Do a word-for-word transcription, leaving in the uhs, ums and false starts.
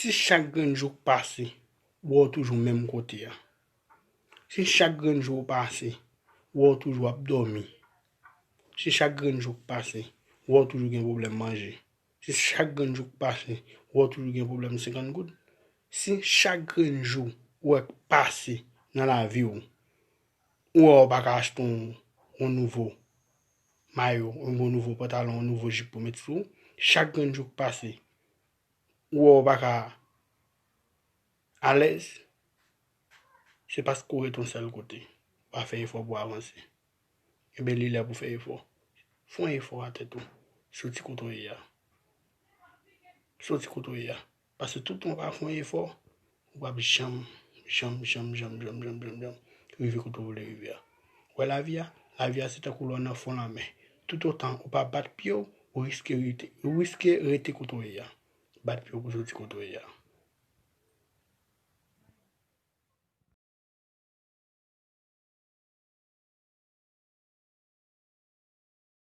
Si chak grenn jou k pase, ou wè w toujou menm kote a. Si chak grenn jou w pase, ou wè w toujou ap dòmi. Si chak grenn jou k pase, ou wè w toujou gen pwoblèm manje. Si chak grenn jou k pase, ou wè w toujou gen pwoblèm senkant goud. Si chak grenn jou ou wè k pase nan lavi w, ou wè w pa ka achte yon, yon nouvo mayo, yon nouvo pantalon, yon nouvo jip pou met sou ou, chak grenn jou k pase, ou wè w pa ka alèz, se paske w ret yon sèl kote. Pa fè efò pou w avanse. Enben, li lè pou fè efò. Fè yon efò a tèt ou. Soti kote w ye a. Soti kote w ye a. Paske toutan w pa fè yon efò, ou p ap janm, janm, janm, janm, janm, janm, janm, janm rive kote w vle rive a. Ou wè lavi a? Lavi a se tankou lè w nan fon lanmè. Toutotan ou pa bat pye w, ou riske rete, ou riske rete kote w ye a. Bat pye w pou soti kote w ye a.